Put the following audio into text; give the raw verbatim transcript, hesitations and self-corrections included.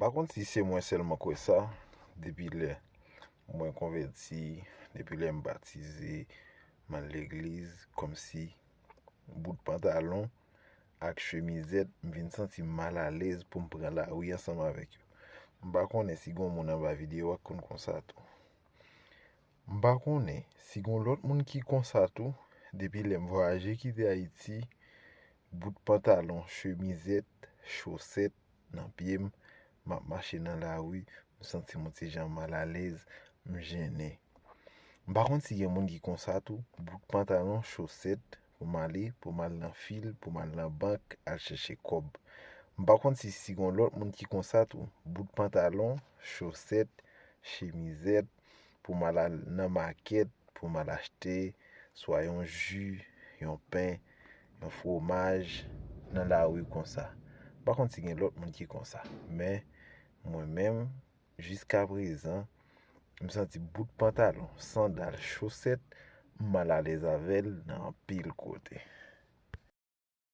Pa konn si se mwen sèlman kwè sa, depi lè mwen konvèti, depi lè m batize, m al legliz, kòmsi bout pantalon ak chemizèt, m vin santi m malalèz pou m pran lari ansanm avèk yo. M pa konnen si gen moun anba videyo a k konn konsa tou. M pa konnen si gen lòt moun ki konsa tou, depi lè m vwayaje kite Ayiti, bout pantalon, chemizèt, chosèt nan pye m, m ap mache nan lari, m santi m yon ti jan malalèz, m jennen. M pa konn si gen moun ki konsa tou, bout pantalon, chosèt, pou m ale, pou m al nan fil, pou m al nan bank, al chèche kòb. M pa konn si, si gen lòt moun ki konsa tou, bout pantalon, chosèt, chemizèt, pou m al, al nan makèt, pou m al achte swa yon ji, yon pen, yon fwomaj nan lari konsa. M pa konn si gen lòt moun ki konsa, men mwen menm, jiska prezan, m santi bout pantalon, sandal, chosèt, m malalèz avè l nan anpil kote.